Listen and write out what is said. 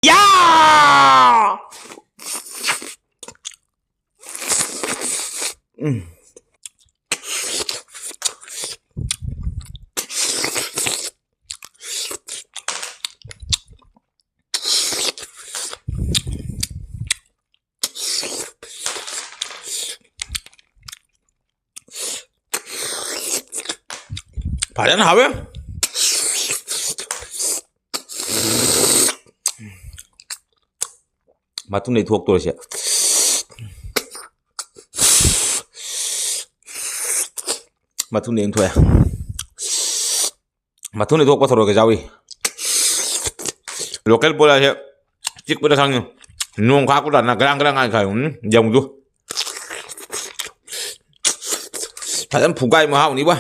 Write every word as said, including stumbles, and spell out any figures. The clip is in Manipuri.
ꯌꯥ! ꯎꯝ꯫ ꯐꯖꯅ ꯍꯥꯎꯋꯦ꯫ ꯃꯇꯨꯡꯗꯩ ꯊꯣꯛꯇꯣꯔꯤꯁꯦ꯫ ꯃꯇꯨꯡꯗꯩ ꯑꯃ ꯊꯣꯛꯑꯦ꯫ ꯃꯊꯨꯟꯗ ꯊꯣꯛꯄ ꯊꯧꯔꯣꯏꯒ ꯌꯥꯎꯔꯤ꯫ Local ꯄꯣꯠ ꯍꯥꯏꯁꯦ ꯆꯤꯛꯄꯗ ꯈꯪꯉꯤ꯫ ꯅꯣꯡ ꯈꯥꯛꯄꯗ ꯒ꯭ꯔꯥꯡ ꯒ꯭ꯔꯥꯡ ꯍꯥꯏꯅ ꯈꯥꯏꯌꯨ꯫ ꯎꯝ, ꯌꯦꯡꯉꯨ꯫ ꯐꯖꯅ ꯐꯨꯒꯥꯏ ꯃꯍꯥꯎꯅꯤꯕ꯫